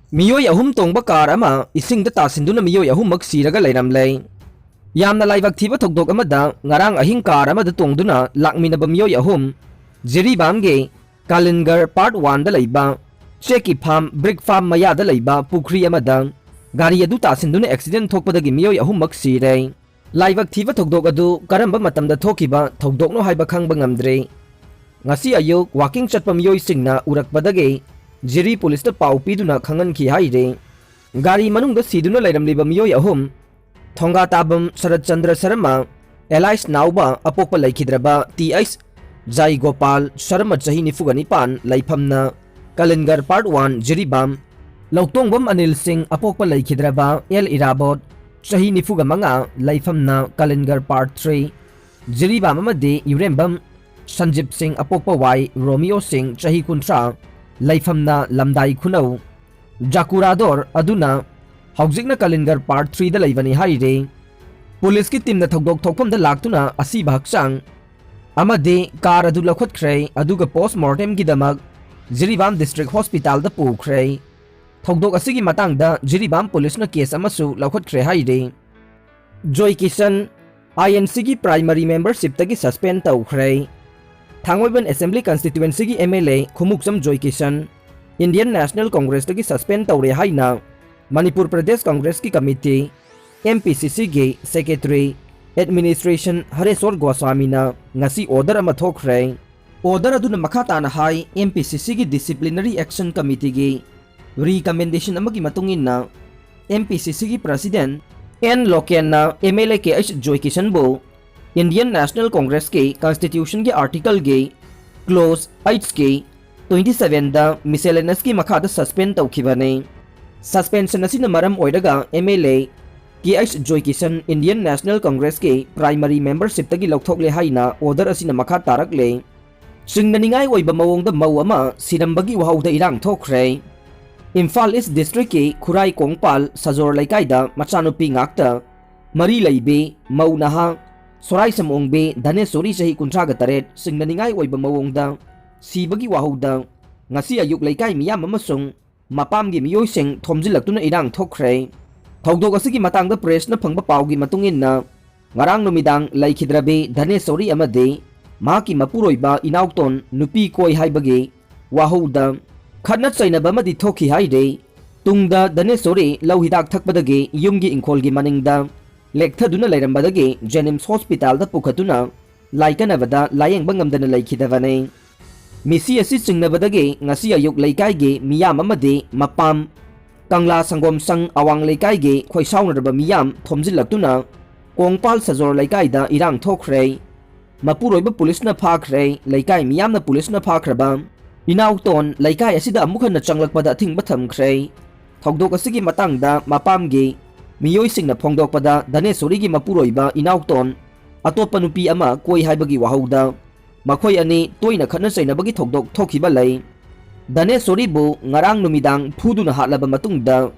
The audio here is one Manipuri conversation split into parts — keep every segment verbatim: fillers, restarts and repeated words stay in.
ꯃꯤꯑꯣꯏ ꯑꯍꯨꯝ ꯇꯣꯡꯕ ꯀꯥꯔ ꯑꯃ ꯏꯁꯤꯡꯗ ꯇꯥꯁꯤꯟꯗꯨꯅ ꯃꯤꯑꯣꯏ ꯑꯍꯨꯝꯃꯛ ꯁꯤꯔꯒ ꯂꯩꯔꯝꯂꯦ꯫ ꯌꯥꯝꯅ ꯂꯥꯏꯕꯛ ꯊꯤꯕ ꯊꯧꯗꯣꯛ ꯑꯃꯗ ꯉꯔꯥꯡ ꯑꯍꯤꯡ ꯀꯥꯔ ꯑꯃꯗ ꯇꯣꯡꯗꯨꯅ ꯂꯥꯛꯃꯤꯟꯅꯕ ꯃꯤꯑꯣꯏ ꯑꯍꯨꯝ ꯖꯤꯔꯤꯕꯥꯝꯒꯤ ꯀꯥꯂꯤꯟꯒꯔ ꯄꯥꯔꯠ ꯋꯥꯟꯗ ꯂꯩꯕ ꯆꯦꯛꯀꯤ ꯐꯥꯝ, ꯕ꯭ꯔꯤꯛ ꯐꯥꯝ ꯃꯌꯥꯗ ꯂꯩꯕ ꯄꯨꯈ꯭ꯔꯤ ꯑꯃꯗ ꯒꯥꯔꯤ ꯑꯗꯨ ꯇꯥꯁꯤꯟꯗꯨꯅ ꯑꯦꯛꯁꯤꯗꯦꯟ ꯊꯣꯛꯄꯗꯒꯤ ꯃꯤꯑꯣꯏ ꯑꯍꯨꯝꯃꯛ ꯁꯤꯔꯦ꯫ ꯂꯥꯏꯕꯛ ꯊꯤꯕ ꯊꯧꯗꯣꯛ ꯑꯗꯨ ꯀꯔꯝꯕ ꯃꯇꯝꯗ ꯊꯣꯛꯈꯤꯕ ꯊꯧꯗꯣꯛꯅꯣ ꯍꯥꯏꯕ ꯈꯪꯕ ꯉꯝꯗ꯭ꯔꯤ꯫ ꯉꯁꯤ ꯑꯌꯨꯛ ꯋꯥꯀꯤꯡ ꯆꯠꯄ ꯃꯤꯑꯣꯏꯁꯤꯡꯅ ꯎꯔꯛꯄꯗꯒꯤ ꯖꯤꯔꯤ ꯄꯨꯂꯤꯁꯇ ꯄꯥꯎ ꯄꯤꯗꯨꯅ ꯈꯪꯍꯟꯈꯤ ꯍꯥꯏꯔꯤ꯫ ꯒꯥꯔꯤ ꯃꯅꯨꯡꯗ ꯁꯤꯗꯨꯅ ꯂꯩꯔꯝꯂꯤꯕ ꯃꯤꯑꯣꯏ ꯑꯍꯨꯝ, ꯊꯣꯡꯒꯥꯇꯥꯕꯝ ꯁꯔꯠ ꯆꯟꯗ꯭ꯔ ꯁꯔꯃ, ꯑꯦꯂꯥꯏꯁ ꯅꯥꯎꯕ, ꯑꯄꯣꯛꯄ ꯂꯩꯈꯤꯗ꯭ꯔꯕ ꯇꯤ ꯑꯩꯆ ꯖꯥꯏꯒꯣꯄꯥꯜ ꯁꯔꯃ, ꯆꯍꯤ ꯅꯤꯐꯨꯒ ꯅꯤꯄꯥꯟ, ꯂꯩꯐꯝꯅ ꯀꯂꯤꯟꯒꯔ ꯄꯥꯔꯠ ꯋꯥꯟ, ꯖꯤꯔꯤꯕꯥꯝ, ꯂꯧꯇꯣꯡꯕꯝ ꯑꯅꯤꯜ ꯁꯤꯡ, ꯑꯄꯣꯛꯄ ꯂꯩꯈꯤꯗ꯭ꯔꯕ ꯑꯦꯜ ꯏꯔꯥꯕꯣꯠ, ꯆꯍꯤ ꯅꯤꯐꯨꯒ ꯃꯉꯥ, ꯂꯩꯐꯝꯅ ꯀꯂꯤꯟꯒꯔ ꯄꯥꯔꯠ ꯊ꯭ꯔꯤ, ꯖꯤꯔꯤꯕꯥꯝ ꯑꯃꯗꯤ ꯌꯨꯔꯦꯝꯕꯝ ꯁꯟꯖꯤꯞ ꯁꯤꯡ, ꯑꯄꯣꯛꯄ ꯋꯥꯏ ꯔꯣꯃꯤꯌꯣ ꯁꯤꯡ, ꯆꯍꯤ ꯀꯨꯟꯊ꯭ꯔꯥ, ꯂꯩꯐꯝꯅ ꯂꯝꯗꯥꯏ ꯈꯨꯅꯧ, ꯖꯥꯀꯨꯔꯥꯗꯣꯔ ꯑꯗꯨꯅ ꯍꯧꯖꯤꯛꯅ ꯀꯂꯤꯟꯒꯔ ꯄꯥꯔꯠ ꯊ꯭ꯔꯤꯗ ꯂꯩꯕꯅꯤ ꯍꯥꯏꯔꯤ꯫ ꯄꯨꯂꯤꯁꯀꯤ ꯇꯤꯝꯅ ꯊꯧꯗꯣꯛ ꯊꯣꯛꯐꯝꯗ ꯂꯥꯛꯇꯨꯅ ꯑꯁꯤꯕ ꯍꯛꯆꯥꯡ ꯑꯃꯗꯤ ꯀꯥꯔ ꯑꯗꯨ ꯂꯧꯈꯠꯈ꯭ꯔꯦ, ꯑꯗꯨꯒ ꯄꯣꯁ ꯃꯣꯔꯇꯦꯝꯒꯤꯗꯃꯛ ꯖꯤꯔꯤꯕꯥꯝ ꯗꯤꯁꯇ꯭ꯔꯤꯛ ꯍꯣꯁꯄꯤꯇꯥꯜꯗ ꯄꯨꯈ꯭ꯔꯦ꯫ ꯊꯧꯗꯣꯛ ꯑꯁꯤꯒꯤ ꯃꯇꯥꯡꯗ ꯖꯤꯔꯤꯕꯥꯝ ꯄꯨꯂꯤꯁꯅ ꯀꯦꯁ ꯑꯃꯁꯨ ꯂꯧꯈꯠꯈ꯭ꯔꯦ ꯍꯥꯏꯔꯤ꯫ ꯖꯣꯏ ꯀꯤꯁꯟ ꯑꯥꯏ ꯑꯦꯟ ꯁꯤꯒꯤ ꯄ꯭ꯔꯥꯏꯃꯔꯤ ꯃꯦꯝꯕꯔꯁꯤꯞꯇꯒꯤ ꯁꯁꯄꯦꯟ ꯇꯧꯈ꯭ꯔꯦ꯫ ꯊꯥꯡꯃꯩꯕꯟ ꯑꯦꯁꯦꯝꯕ꯭ꯂꯤ ꯀꯟꯁꯇꯤꯇ꯭ꯋꯦꯟꯁꯤꯒꯤ M L A Khumukcham Joy Kishan Indian national ꯀꯣꯡꯒ꯭ꯔꯦꯁꯇꯒꯤ ꯁꯁꯄꯦꯟ ꯇꯧꯔꯦ ꯍꯥꯏꯅ ꯃꯅꯤꯄꯨꯔ ꯄ꯭ꯔꯗꯦꯁ ꯀꯣꯡꯒ꯭ꯔꯦꯁꯀꯤ ꯀꯃꯤꯇꯤ, ꯑꯦꯝ ꯄꯤ ꯁꯤ ꯁꯤꯒꯤ ꯁꯦꯀ꯭ꯔꯦꯇꯔꯤ ꯑꯦꯗꯃꯤꯅꯤꯁꯇ꯭ꯔꯦꯁꯟ ꯍꯔꯦꯁꯣꯔ ꯒꯣꯁ꯭ꯋꯥꯃꯤꯅ ꯉꯁꯤ ꯑꯣꯔꯗꯔ ꯑꯃ ꯊꯣꯛꯈ꯭ꯔꯦ꯫ ꯑꯣꯔꯗꯔ ꯑꯗꯨꯅ ꯃꯈꯥ ꯇꯥꯅ ꯍꯥꯏ, ꯑꯦꯝ ꯄꯤ ꯁꯤ ꯁꯤꯒꯤ ꯗꯤꯁꯤꯄ꯭ꯂꯤꯅꯔꯤ ꯑꯦꯛꯁꯟ ꯀꯃꯤꯇꯤꯒꯤ ꯔꯤꯀꯃꯦꯟꯗꯦꯁꯟ ꯑꯃꯒꯤ ꯃꯇꯨꯡ ꯏꯟꯅ, ꯑꯦꯝ ꯄꯤ ꯁꯤ ꯁꯤꯒꯤ ꯄ꯭ꯔꯁꯤꯗꯦꯟꯠ ꯑꯦꯟ ꯂꯣꯀꯦꯟꯅ M L A K H Joy ꯀꯤꯁꯟꯕꯨ ꯏꯟꯗꯤꯌꯟ ꯅꯦꯁꯅꯦꯜ ꯀꯣꯡꯒ꯭ꯔꯦꯁꯀꯤ ꯀꯟꯁꯇꯤꯇ꯭ꯌꯨꯁꯟꯒꯤ ꯑꯥꯔꯇꯤꯀꯜꯒꯤ ꯀ꯭ꯂꯣꯖ ꯑꯩꯠꯀꯤ ꯇ꯭ꯋꯦꯟꯇꯤ ꯁꯚꯦꯟꯗ ꯃꯤꯁꯦꯂꯦꯅꯁꯀꯤ ꯃꯈꯥꯗ ꯁꯁꯄꯦꯟ ꯇꯧꯈꯤꯕꯅꯤ꯫ ꯁꯁꯄꯦꯟꯁꯟ ꯑꯁꯤꯅ ꯃꯔꯝ ꯑꯣꯏꯔꯒ M L A K H Joy Kishan Indian national ꯀꯣꯡꯒ꯭ꯔꯦꯁꯀꯤ ꯄ꯭ꯔꯥꯏꯃꯔꯤ ꯃꯦꯝꯕꯔꯁꯤꯞꯇꯒꯤ ꯂꯧꯊꯣꯛꯂꯦ ꯍꯥꯏꯅ ꯑꯣꯔꯗꯔ ꯑꯁꯤꯅ ꯃꯈꯥ ꯇꯥꯔꯛꯂꯦ꯫ ꯆꯤꯡꯅꯅꯤꯡꯉꯥꯏ ꯑꯣꯏꯕ ꯃꯑꯣꯡꯗ ꯃꯧ ꯑꯃ ꯁꯤꯔꯝꯕꯒꯤ ꯋꯥꯍꯧꯗ ꯏꯔꯥꯡ ꯊꯣꯛꯈ꯭ꯔꯦ꯫ ꯏꯝꯐꯥꯜ ꯏꯁ ꯗꯤꯁꯇ꯭ꯔꯤꯛꯀꯤ ꯈꯨꯔꯥꯏ ꯀꯣꯡꯄꯥꯜ ꯁꯖꯣꯔ ꯂꯩꯀꯥꯏꯗ ꯃꯆꯥꯅꯨꯄꯤ ꯉꯥꯛꯇ ꯃꯔꯤ ꯂꯩꯕꯤ ꯃꯧ ꯅꯍꯥ ꯁꯣꯔꯥꯏꯁꯝ ꯑꯣꯡꯕꯤ ꯙꯅꯦꯁꯣꯔꯤ, ꯆꯍꯤ ꯀꯨꯟꯊ꯭ꯔꯥꯒ ꯇꯔꯦꯠ, ꯆꯤꯡꯅꯅꯤꯡꯉꯥꯏ ꯑꯣꯏꯕ ꯃꯑꯣꯡꯗ ꯁꯤꯕꯒꯤ ꯋꯥꯍꯧꯗ ꯉꯁꯤ ꯑꯌꯨꯛ ꯂꯩꯀꯥꯏ ꯃꯤꯌꯥꯝ ꯑꯃꯁꯨꯡ ꯃꯄꯥꯝꯒꯤ ꯃꯤꯑꯣꯏꯁꯤꯡ ꯊꯣꯝꯖꯤꯜꯂꯛꯇꯨꯅ ꯏꯔꯥꯡ ꯊꯣꯛꯈ꯭ꯔꯦ꯫ ꯊꯧꯗꯣꯛ ꯑꯁꯤꯒꯤ ꯃꯇꯥꯡꯗ ꯄ꯭ꯔꯦꯁꯅ ꯐꯪꯕ ꯄꯥꯎꯒꯤ ꯃꯇꯨꯡ ꯏꯟꯅ, ꯉꯔꯥꯡ ꯅꯨꯃꯤꯗꯥꯡ ꯂꯩꯈꯤꯗ꯭ꯔꯕꯤ ꯙꯅꯦꯁꯣꯔꯤ ꯑꯃꯗꯤ ꯃꯍꯥꯛꯀꯤ ꯃꯄꯨꯔꯣꯏꯕ ꯏꯅꯥꯎꯇꯣꯟ ꯅꯨꯄꯤ ꯀꯣꯏ ꯍꯥꯏꯕꯒꯤ ꯋꯥꯍꯧꯗ ꯈꯠꯅ ꯆꯩꯅꯕ ꯑꯃꯗꯤ ꯊꯣꯛꯈꯤ ꯍꯥꯏꯔꯤ꯫ ꯇꯨꯡꯗ ꯙꯅꯦꯁꯣꯔꯤ ꯂꯧ ꯍꯤꯗꯥꯛ ꯊꯛꯄꯗꯒꯤ ꯌꯨꯝꯒꯤ ꯏꯪꯈꯣꯜꯒꯤ ꯃꯅꯤꯡꯗ ꯂꯦꯛꯊꯗꯨꯅ ꯂꯩꯔꯝꯕꯗꯒꯤ ꯖꯦꯅꯤꯝꯁ ꯍꯣꯁꯄꯤꯇꯥꯜꯗ ꯄꯨꯈꯠꯇꯨꯅ ꯂꯥꯏꯀꯠꯅꯕꯗ ꯂꯥꯌꯦꯡꯕ ꯉꯝꯗꯅ ꯂꯩꯈꯤꯗꯕꯅꯤ꯫ ꯃꯤꯁꯤ ꯑꯁꯤ ꯆꯤꯡꯅꯕꯗꯒꯤ ꯉꯁꯤ ꯑꯌꯨꯛ ꯂꯩꯀꯥꯏꯒꯤ ꯃꯤꯌꯥꯝ ꯑꯃꯗꯤ ꯃꯄꯥꯝ ꯀꯪꯂꯥ ꯁꯪꯒꯣꯝ ꯁꯪ ꯑꯋꯥꯡ ꯂꯩꯀꯥꯏꯒꯤ ꯈꯣꯏꯁꯥꯎꯅꯔꯕ ꯃꯤꯌꯥꯝ ꯊꯣꯝꯖꯤꯜꯂꯛꯇꯨꯅ ꯀꯣꯡꯄꯥꯜ ꯁꯖꯣꯔ ꯂꯩꯀꯥꯏꯗ ꯏꯔꯥꯡ ꯊꯣꯛꯈ꯭ꯔꯦ꯫ ꯃꯄꯨꯔꯣꯏꯕ ꯄꯨꯂꯤꯁꯅ ꯐꯥꯈ꯭ꯔꯦ꯫ ꯂꯩꯀꯥꯏ ꯃꯤꯌꯥꯝꯅ ꯄꯨꯂꯤꯁꯅ ꯐꯥꯈ꯭ꯔꯕ ꯏꯅꯥꯎꯇꯣꯟ ꯂꯩꯀꯥꯏ ꯑꯁꯤꯗ ꯑꯃꯨꯛ ꯍꯟꯅ ꯆꯪꯂꯛꯄꯗ ꯑꯊꯤꯡꯕ ꯊꯝꯈ꯭ꯔꯦ꯫ ꯊꯧꯗꯣꯛ ꯑꯁꯤꯒꯤ ꯃꯇꯥꯡꯗ ꯃꯄꯥꯝꯒꯤ ꯃꯤꯑꯣꯏꯁꯤꯡꯅ ꯐꯣꯡꯗꯣꯛꯄꯗ, ꯙꯅꯦꯁꯣꯔꯤꯒꯤ ꯃꯄꯨꯔꯣꯏꯕ ꯏꯅꯥꯎꯇꯣꯟ ꯑꯇꯣꯞꯄ ꯅꯨꯄꯤ ꯑꯃ ꯀꯣꯏ ꯍꯥꯏꯕꯒꯤ ꯋꯥꯍꯧꯗ ꯃꯈꯣꯏ ꯑꯅꯤ ꯇꯣꯏꯅ ꯈꯠꯅ ꯆꯩꯅꯕꯒꯤ ꯊꯧꯗꯣꯛ ꯊꯣꯛꯈꯤꯕ ꯂꯩ꯫ ꯙꯅꯦꯁꯣꯔꯤꯕꯨ ꯉꯔꯥꯡ ꯅꯨꯃꯤꯗꯥꯡ ꯐꯨꯗꯨꯅ ꯍꯥꯠꯂꯕ ꯃꯇꯨꯡꯗ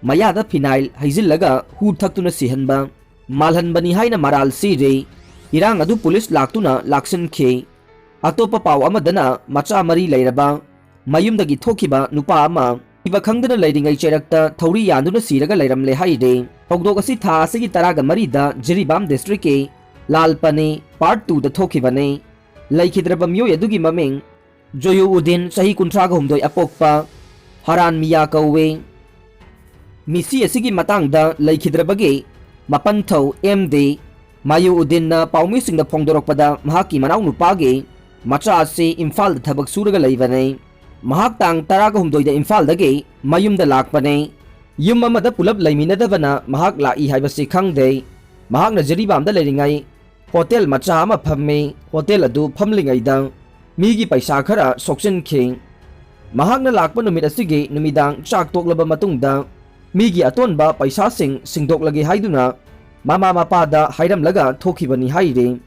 ꯃꯌꯥꯗ ꯐꯤꯅꯥꯏꯜ ꯍꯩꯖꯤꯜꯂꯒ ꯍꯨ ꯊꯛꯇꯨꯅ ꯁꯤꯍꯟꯕ ꯃꯥꯜꯍꯟꯕꯅꯤ ꯍꯥꯏꯅ ꯃꯔꯥꯜ ꯁꯤꯔꯤ꯫ ꯏꯔꯥꯡ ꯑꯗꯨ ꯄꯨꯂꯤꯁ ꯂꯥꯛꯇꯨꯅ ꯂꯥꯛꯁꯤꯟꯈꯤ꯫ ꯑꯇꯣꯞꯄ ꯄꯥꯎ ꯑꯃꯗꯅ, ꯃꯆꯥ ꯃꯔꯤ ꯂꯩꯔꯕ ꯃꯌꯨꯝꯗꯒꯤ ꯊꯣꯛꯈꯤꯕ ꯅꯨꯄꯥ ꯑꯃ ꯊꯤꯕ ꯈꯪꯗꯅ ꯂꯩꯔꯤꯉꯩ ꯆꯩꯔꯛꯇ ꯊꯧꯔꯤ ꯌꯥꯟꯗꯨꯅ ꯁꯤꯔꯒ ꯂꯩꯔꯝꯂꯦ ꯍꯥꯏꯔꯤ꯫ ꯊꯧꯗꯣꯛ ꯑꯁꯤ ꯊꯥ ꯑꯁꯤꯒꯤ ꯇꯔꯥꯒ ꯃꯔꯤꯗ ꯖꯤꯔꯤꯕꯥꯝ ꯗꯤꯁꯇ꯭ꯔꯤꯛꯀꯤ ꯂꯥꯜꯄꯅꯤ ꯄꯥꯔꯠ ꯇꯨꯗ ꯊꯣꯛꯈꯤꯕꯅꯤ꯫ ꯂꯩꯈꯤꯗ꯭ꯔꯕ ꯃꯤꯑꯣꯏ ꯑꯗꯨꯒꯤ ꯃꯃꯤꯡ ꯖꯣꯌꯨ ꯎꯗꯤꯟ, ꯆꯍꯤ ꯀꯨꯟꯊ꯭ꯔꯥꯒ ꯍꯨꯝꯗꯣꯏ ꯑꯄꯣꯛꯄ, ꯍꯔꯥꯟ ꯃꯤꯌꯥ ꯀꯧꯏ꯫ ꯃꯤꯁꯤ ꯑꯁꯤꯒꯤ ꯃꯇꯥꯡꯗ ꯂꯩꯈꯤꯗ꯭ꯔꯕꯒꯤ ꯃꯄꯟꯊꯧ ꯑꯦꯝ ꯗꯤ ꯃꯥꯌꯨ ꯎꯗꯤꯟꯅ ꯄꯥꯎꯃꯤꯁꯤꯡꯗ ꯐꯣꯡꯗꯣꯔꯛꯄꯗ, ꯃꯍꯥꯛꯀꯤ ꯃꯅꯥꯎꯅꯨꯄꯥꯒꯤ ꯃꯆꯥ ꯑꯁꯤ ꯏꯝꯐꯥꯜꯗ ꯊꯕꯛ ꯁꯨꯔꯒ ꯂꯩꯕꯅꯤ꯫ ꯃꯍꯥꯛ ꯇꯥꯡ ꯇꯔꯥꯒ ꯍꯨꯝꯗꯣꯏꯗ ꯏꯝꯐꯥꯜꯗꯒꯤ ꯃꯌꯨꯝꯗ ꯂꯥꯛꯄꯅꯤ꯫ ꯌꯨꯝ ꯑꯃꯗ ꯄꯨꯂꯞ ꯂꯩꯃꯤꯟꯅꯗꯕꯅ ꯃꯍꯥꯛ ꯂꯥꯛꯏ ꯍꯥꯏꯕꯁꯤ ꯈꯪꯗꯦ꯫ ꯃꯍꯥꯛꯅ ꯖꯤꯔꯤꯕꯥꯝꯗ ꯂꯩꯔꯤꯉꯩ ꯍꯣꯇꯦꯜ ꯃꯆꯥ ꯑꯃ ꯐꯝꯃꯤ꯫ ꯍꯣꯇꯦꯜ ꯑꯗꯨ ꯐꯝꯂꯤꯉꯩꯗ ꯃꯤꯒꯤ ꯄꯩꯁꯥ ꯈꯔ ꯁꯣꯛꯆꯤꯟꯈꯤ꯫ ꯃꯍꯥꯛꯅ ꯂꯥꯛꯄ ꯅꯨꯃꯤꯠ ꯑꯁꯤꯒꯤ ꯅꯨꯃꯤꯗꯥꯡ ꯆꯥꯛ ꯇꯣꯛꯂꯕ ꯃꯇꯨꯡꯗ ꯃꯤꯒꯤ ꯑꯇꯣꯟꯕ ꯄꯩꯁꯥꯁꯤꯡ ꯁꯤꯡꯗꯣꯛꯂꯒꯦ ꯍꯥꯏꯗꯨꯅ ꯃꯃꯥ ꯃꯄꯥꯗ ꯍꯥꯏꯔꯝꯂꯒ ꯊꯣꯛꯈꯤꯕꯅꯤ ꯍꯥꯏꯔꯤ꯫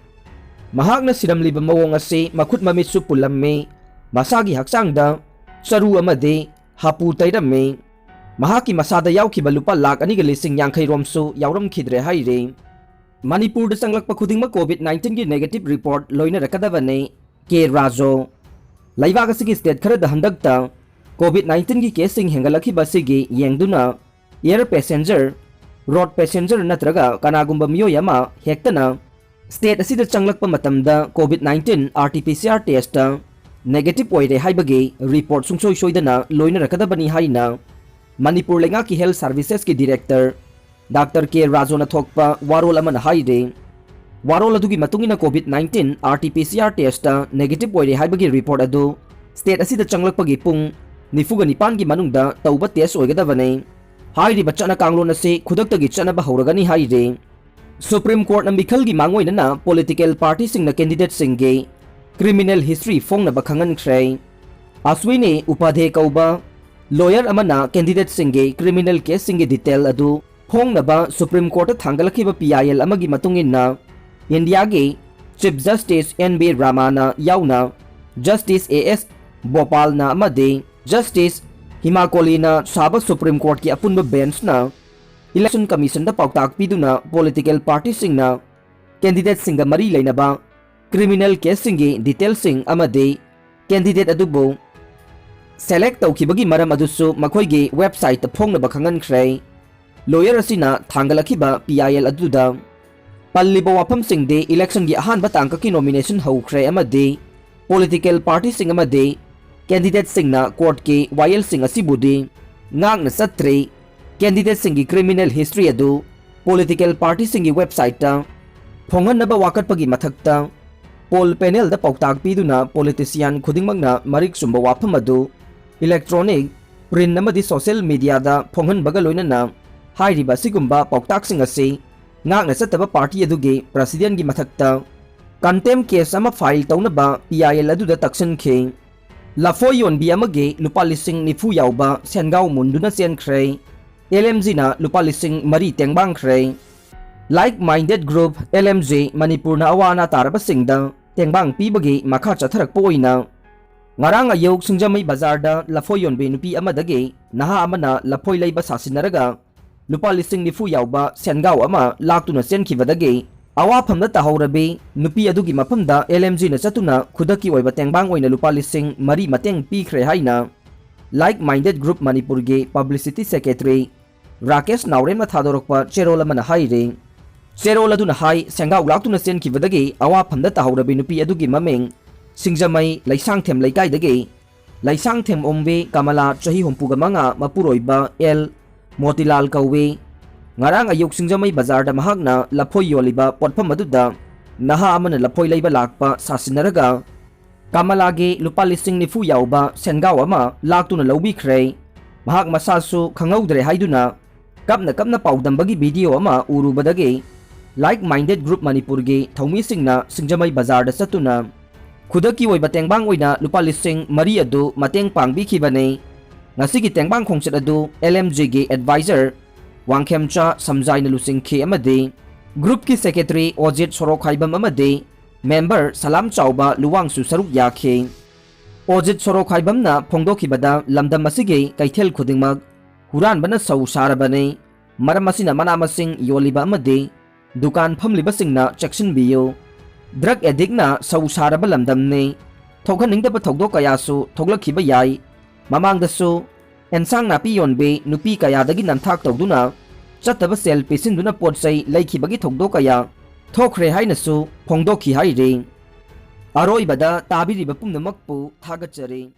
ꯃꯍꯥꯛꯅ ꯁꯤꯔꯝꯂꯤꯕ ꯃꯑꯣꯡ ꯑꯁꯤ ꯃꯈꯨꯠ ꯃꯃꯤꯠꯁꯨ ꯄꯨꯜꯂꯝꯃꯤ꯫ ꯃꯁꯥꯒꯤ ꯍꯛꯆꯥꯡꯗ ꯆꯔꯨ ꯑꯃꯗꯤ ꯍꯥꯄꯨ ꯇꯩꯔꯝꯃꯤ꯫ ꯃꯍꯥꯛꯀꯤ ꯃꯁꯥꯗ ꯌꯥꯎꯈꯤꯕ ꯂꯨꯄꯥ ꯂꯥꯈ ꯑꯅꯤꯒ ꯂꯤꯁꯤꯡ ꯌꯥꯡꯈꯩ ꯔꯣꯝꯁꯨ ꯌꯥꯎꯔꯝꯈꯤꯗ꯭ꯔꯦ ꯍꯥꯏꯔꯤ꯫ ꯃꯅꯤꯄꯨꯔꯗ ꯆꯪꯂꯛꯄ ꯈꯨꯗꯤꯡꯃꯛ ꯀꯣꯚꯤꯗ ꯅꯥꯏꯟꯇꯤꯟꯒꯤ ꯅꯦꯒꯦꯇꯤꯚ ꯔꯤꯄꯣꯔꯠ ꯂꯣꯏꯅꯔꯛꯀꯗꯕꯅꯤ꯫ ꯀꯦ ꯔꯥꯖꯨ꯫ ꯂꯩꯕꯥꯛ ꯑꯁꯤꯒꯤ ꯁ꯭ꯇꯦꯠ ꯈꯔꯗ ꯍꯟꯗꯛꯇ COVID nineteen ꯒꯤ caseꯁꯤꯡ ꯍꯦꯟꯒꯠꯂꯛꯈꯤꯕ ꯑꯁꯤꯒꯤ ꯌꯦꯡꯗꯨꯅ air passenger, road passenger ꯅꯠꯇ꯭ꯔꯒ ꯀꯅꯥꯒꯨꯝꯕ ꯃꯤꯑꯣꯏ ꯑꯃ ꯍꯦꯛꯇꯅ state ꯑꯁꯤꯗ ꯆꯪꯂꯛꯄ ꯃꯇꯝꯗ COVID nineteen RT-PCR test negative ꯑꯣꯏꯔꯦ ꯍꯥꯏꯕꯒꯤ report ꯁꯨꯡꯁꯣꯏ ꯁꯣꯏꯗꯅ ꯂꯣꯏꯅꯔꯛꯀꯗꯕꯅꯤ ꯍꯥꯏꯅ ꯃꯅꯤꯄꯨꯔ ꯂꯩꯉꯥꯛꯀꯤ health servicesꯀꯤ director Doctor K ꯔꯥꯖꯨꯅ ꯊꯣꯛꯄ ꯋꯥꯔꯣꯜ ꯑꯃꯅ ꯍꯥꯏꯔꯤ꯫ ꯋꯥꯔꯣꯜ ꯑꯗꯨꯒꯤ ꯃꯇꯨꯡ ꯏꯟꯅ COVID nineteen RT-PCR test negative ꯑꯣꯏꯔꯦ ꯍꯥꯏꯕꯒꯤ report ꯑꯗꯨ state ꯑꯁꯤꯗ ꯆꯪꯂꯛꯄꯒꯤ ꯄꯨꯡ ꯅꯤꯐꯨꯒ ꯅꯤꯄꯥꯟꯒꯤ ꯃꯅꯨꯡꯗ ꯇꯧꯕ test ꯑꯣꯏꯒꯗꯕꯅꯤ꯫ ꯍꯥꯏꯔꯤꯕ ꯆꯠꯅ ꯀꯥꯡꯂꯣꯟ ꯑꯁꯤ ꯈꯨꯗꯛꯇꯒꯤ ꯆꯠꯅꯕ ꯍꯧꯔꯒꯅꯤ ꯍꯥꯏꯔꯤ꯫ Supreme Courtꯅ ꯃꯤꯈꯜꯒꯤ ꯃꯥꯡꯑꯣꯏꯅꯅ political partyꯁꯤꯡꯅ candidateꯁꯤꯡꯒꯤ criminal history ꯐꯣꯡꯅꯕ ꯈꯪꯍꯟꯈ꯭ꯔꯦ꯫ ꯑꯁ꯭ꯋꯤꯅꯤ ꯎꯄꯥꯙꯦ ꯀꯧꯕ lawyer ꯑꯃꯅ candidateꯁꯤꯡꯒꯤ criminal caseꯁꯤꯡꯒꯤ detail ꯑꯗꯨ ꯐꯣꯡꯅꯕ Supreme Courtꯇ ꯊꯥꯡꯒꯠꯂꯛꯈꯤꯕ PIL ꯑꯃꯒꯤ ꯃꯇꯨꯡ ꯏꯟꯅ ꯏꯟꯗꯤꯌꯥꯒꯤ Chief Justice N V Ramana ꯌꯥꯎꯅ Justice A S Bopalna ꯑꯃꯗꯤ Justice ꯍꯤꯃꯥ ꯀꯣꯂꯤꯅ ꯁꯥꯕ Supreme Courtꯀꯤ ꯑꯄꯨꯟꯕ benchꯅ Election Commissionꯗ ꯄꯥꯎꯇꯥꯛ ꯄꯤꯗꯨꯅ political partyꯁꯤꯡꯅ candidateꯁꯤꯡꯒ ꯃꯔꯤ ꯂꯩꯅꯕ criminal caseꯁꯤꯡꯒꯤ detailꯁꯤꯡ ꯑꯃꯗꯤ candidate ꯑꯗꯨꯕꯨ select ꯇꯧꯈꯤꯕꯒꯤ ꯃꯔꯝ ꯑꯗꯨꯁꯨ ꯃꯈꯣꯏꯒꯤ websiteꯇ ꯐꯣꯡꯅꯕ ꯈꯪꯍꯟꯈ꯭ꯔꯦ꯫ Lawyer ꯑꯁꯤꯅ ꯊꯥꯡꯒꯠꯂꯛꯈꯤꯕ PIL ꯑꯗꯨꯗ ꯄꯜꯂꯤꯕ ꯋꯥꯐꯝꯁꯤꯡꯗꯤ electionꯒꯤ ꯑꯍꯥꯟꯕ ꯇꯥꯡꯀꯛꯀꯤ nomination ꯍꯧꯈ꯭ꯔꯦ ꯑꯃꯗꯤ political partyꯁꯤꯡ ꯑꯃꯗꯤ candidateꯁꯤꯡꯅ courtꯀꯤ ꯋꯥꯌꯦꯜꯁꯤꯡ ꯑꯁꯤꯕꯨꯗꯤ ꯉꯥꯛꯅ ꯆꯠꯇ꯭ꯔꯤ꯫ Candidateꯁꯤꯡꯒꯤ criminal history ꯑꯗꯨ political partyꯁꯤꯡꯒꯤ websiteꯇ ꯐꯣꯡꯍꯟꯅꯕ ꯋꯥꯀꯠꯄꯒꯤ ꯃꯊꯛꯇ, poll panelꯗ ꯄꯥꯎꯇꯥꯛ ꯄꯤꯗꯨꯅ politician ꯈꯨꯗꯤꯡꯃꯛꯅ ꯃꯔꯤꯛ ꯆꯨꯝꯕ ꯋꯥꯐꯝ ꯑꯗꯨ electronic, print ꯑꯃꯗꯤ social mediaꯗ ꯐꯣꯡꯍꯟꯕꯒ ꯂꯣꯏꯅꯅ ꯍꯥꯏꯔꯤꯕ ꯑꯁꯤꯒꯨꯝꯕ ꯄꯥꯎꯇꯥꯛꯁꯤꯡ ꯑꯁꯤ ꯉꯥꯛꯅ ꯆꯠꯇꯕ party ꯑꯗꯨꯒꯤ presidentꯀꯤ ꯃꯊꯛꯇ contempt case ꯑꯃ file ꯇꯧꯅꯕ PIL ꯑꯗꯨꯗ ꯇꯛꯁꯤꯟꯈꯤ꯫ ꯂꯐꯣꯏ ꯌꯣꯟꯕꯤ ꯑꯃꯒꯤ ꯂꯨꯄꯥ ꯂꯤꯁꯤꯡ ꯅꯤꯐꯨ ꯌꯥꯎꯕ ꯁꯦꯟꯒꯥꯎ ꯃꯨꯟꯗꯨꯅ ꯆꯦꯟꯈ꯭ꯔꯦ꯫ LMGꯅ ꯂꯨꯄꯥ ꯂꯤꯁꯤꯡ ꯃꯔꯤ ꯇꯦꯡꯕꯥꯡꯈ꯭ꯔꯦ꯫ Like minded group LMG ꯃꯅꯤꯄꯨꯔꯅ ꯑꯋꯥ ꯑꯅꯥ ꯇꯥꯔꯕꯁꯤꯡꯗ ꯇꯦꯡꯕꯥꯡ ꯄꯤꯕꯒꯤ ꯃꯈꯥ ꯆꯠꯊꯔꯛꯄ ꯑꯣꯏꯅ ꯉꯔꯥꯡ ꯑꯌꯨꯛ ꯁꯤꯡꯖꯃꯩ ꯕꯖꯥꯔꯗ ꯂꯐꯣꯏ ꯌꯣꯟꯕꯤ ꯅꯨꯄꯤ ꯑꯃꯗꯒꯤ ꯅꯍꯥ ꯑꯃꯅ ꯂꯐꯣꯏ ꯂꯩꯕ ꯁꯥꯁꯤꯟꯅꯔꯒ ꯂꯨꯄꯥ ꯂꯤꯁꯤꯡ ꯅꯤꯐꯨ ꯌꯥꯎꯕ ꯁꯦꯟꯒꯥꯎ ꯑꯃ ꯂꯥꯛꯇꯨꯅ ꯆꯦꯟꯈꯤꯕꯗꯒꯤ ꯑꯋꯥꯐꯝꯗ ꯇꯥꯍꯧꯔꯕꯤ ꯅꯨꯄꯤ ꯑꯗꯨꯒꯤ ꯃꯐꯝꯗ LMGꯅ ꯆꯠꯇꯨꯅ ꯈꯨꯗꯛꯀꯤ ꯑꯣꯏꯕ ꯇꯦꯡꯕꯥꯡ ꯑꯣꯏꯅ ꯂꯨꯄꯥ ꯂꯤꯁꯤꯡ ꯃꯔꯤ ꯃꯇꯦꯡ ꯄꯤꯈ꯭ꯔꯦ ꯍꯥꯏꯅ Like Minded Group ꯃꯅꯤꯄꯨꯔꯒꯤ publicity secretary ꯔꯥꯀꯦꯁ ꯅꯥꯎꯔꯦꯝꯅ ꯊꯥꯗꯣꯔꯛꯄ ꯆꯦꯔꯣꯜ ꯑꯃꯅ ꯍꯥꯏꯔꯤ꯫ ꯆꯦꯔꯣꯜ ꯑꯗꯨꯅ ꯍꯥꯏ, ꯁꯦꯡꯒꯥꯎ ꯂꯥꯛꯇꯨꯅ ꯆꯦꯟꯈꯤꯕꯗꯒꯤ ꯑꯋꯥꯐꯝꯗ ꯇꯥꯍꯧꯔꯕꯤ ꯅꯨꯄꯤ ꯑꯗꯨꯒꯤ ꯃꯃꯤꯡ ꯁꯤꯡꯖꯃꯩ ꯂꯩꯁꯥꯡꯊꯦꯝ ꯂꯩꯀꯥꯏꯗꯒꯤ ꯂꯩꯁꯥꯡꯊꯦꯝ ꯑꯣꯝꯕꯤ ꯀꯃꯂꯥ, ꯆꯍꯤ ꯍꯨꯝꯐꯨꯒ ꯃꯉꯥ, ꯃꯄꯨꯔꯣꯏꯕ ꯑꯦꯜ ꯃꯣꯇꯤꯂꯥꯜ ꯀꯧꯏ꯫ ꯉꯔꯥꯡ ꯑꯌꯨꯛ ꯁꯤꯡꯖꯃꯩ ꯕꯖꯥꯔꯗ ꯃꯍꯥꯛꯅ ꯂꯐꯣꯏ ꯌꯣꯜꯂꯤꯕ ꯄꯣꯠꯐꯝ ꯑꯗꯨꯗ ꯅꯍꯥ ꯑꯃꯅ ꯂꯐꯣꯏ ꯂꯩꯕ ꯂꯥꯛꯄ ꯁꯥꯁꯤꯟꯅꯔꯒ ꯀꯃꯂꯥꯒꯤ ꯂꯨꯄꯥ ꯂꯤꯁꯤꯡ ꯅꯤꯐꯨ ꯌꯥꯎꯕ ꯁꯦꯟꯒꯥꯎ ꯑꯃ ꯂꯥꯛꯇꯨꯅ ꯂꯧꯕꯤꯈ꯭ꯔꯦ꯫ ꯃꯍꯥꯛ ꯃꯁꯥꯁꯨ ꯈꯪꯍꯧꯗ꯭ꯔꯦ ꯍꯥꯏꯗꯨꯅ ꯀꯞꯅ ꯀꯞꯅ ꯄꯥꯎꯗꯝꯕꯒꯤ video ꯑꯃ ꯎꯔꯨꯕꯗꯒꯤ Like Minded Group ꯃꯅꯤꯄꯨꯔꯒꯤ ꯊꯧꯃꯤꯁꯤꯡꯅ ꯁꯤꯡꯖꯃꯩ ꯕꯖꯥꯔꯗ ꯆꯠꯇꯨꯅ ꯈꯨꯗꯛꯀꯤ ꯑꯣꯏꯕ ꯇꯦꯡꯕꯥꯡ ꯑꯣꯏꯅ ꯂꯨꯄꯥ ꯂꯤꯁꯤꯡ ꯃꯔꯤ ꯑꯗꯨ ꯃꯇꯦꯡ ꯄꯥꯡꯕꯤꯈꯤꯕꯅꯤ꯫ ꯉꯁꯤꯒꯤ ꯇꯦꯡꯕꯥꯡ ꯈꯣꯡꯆꯠ ꯑꯗꯨ L M Gꯒꯤ advisor ꯋꯥꯡꯈꯦꯝꯆꯥ ꯁꯝꯖꯥꯏꯅ ꯂꯨꯆꯤꯡꯈꯤ ꯑꯃꯗꯤ groupꯀꯤ secretary ꯑꯣꯖꯤꯠ ꯁꯣꯔꯣꯛꯈꯥꯏꯕꯝ ꯑꯃꯗꯤ member ꯁꯂꯥꯝ ꯆꯥꯎꯕ ꯂꯨꯋꯥꯡꯁꯨ ꯁꯔꯨꯛ ꯌꯥꯈꯤ꯫ ꯑꯣꯖꯤꯠ ꯁꯣꯔꯣꯛꯈꯥꯏꯕꯝꯅ ꯐꯣꯡꯗꯣꯛꯈꯤꯕꯗ, ꯂꯝꯗꯝ ꯑꯁꯤꯒꯤ ꯀꯩꯊꯦꯜ ꯈꯨꯗꯤꯡꯃꯛ ꯍꯨꯔꯥꯟꯕꯅ ꯁꯧ ꯁꯥꯔꯕꯅꯤ꯫ ꯃꯔꯝ ꯑꯁꯤꯅ ꯃꯅꯥ ꯃꯁꯤꯡ ꯌꯣꯜꯂꯤꯕ ꯑꯃꯗꯤ ꯗꯨꯀꯥꯟ ꯐꯝꯂꯤꯕꯁꯤꯡꯅ ꯆꯦꯛꯁꯤꯟꯕꯤꯌꯨ꯫ Drug addictꯅ ꯁꯧ ꯁꯥꯔꯕ ꯂꯝꯗꯝꯅꯤ꯫ ꯊꯣꯛꯍꯟꯅꯤꯡꯗꯕ ꯊꯧꯗꯣꯛ ꯀꯌꯥꯁꯨ ꯊꯣꯛꯂꯛꯈꯤꯕ ꯌꯥꯏ꯫ ꯃꯃꯥꯡꯗꯁꯨ ꯑꯦꯟꯁꯥꯡ ꯅꯥꯄꯤ ꯌꯣꯟꯕꯤ ꯅꯨꯄꯤ ꯀꯌꯥꯗꯒꯤ ꯅꯝꯊꯥꯛ ꯇꯧꯗꯨꯅ ꯆꯠꯇꯕ ꯁꯦꯜ ꯄꯤꯁꯤꯟꯗꯨꯅ ꯄꯣꯠ ꯆꯩ ꯂꯩꯈꯤꯕꯒꯤ ꯊꯧꯗꯣꯛ ꯀꯌꯥ ꯊꯣꯛꯈ꯭ꯔꯦ ꯍꯥꯏꯅꯁꯨ ꯐꯣꯡꯗꯣꯛꯈꯤ ꯍꯥꯏꯔꯤ꯫ ꯑꯔꯣꯏꯕꯗ ꯇꯥꯕꯤꯔꯤꯕ ꯄꯨꯝꯅꯃꯛꯄꯨ ꯊꯥꯒꯠꯆꯔꯤ꯫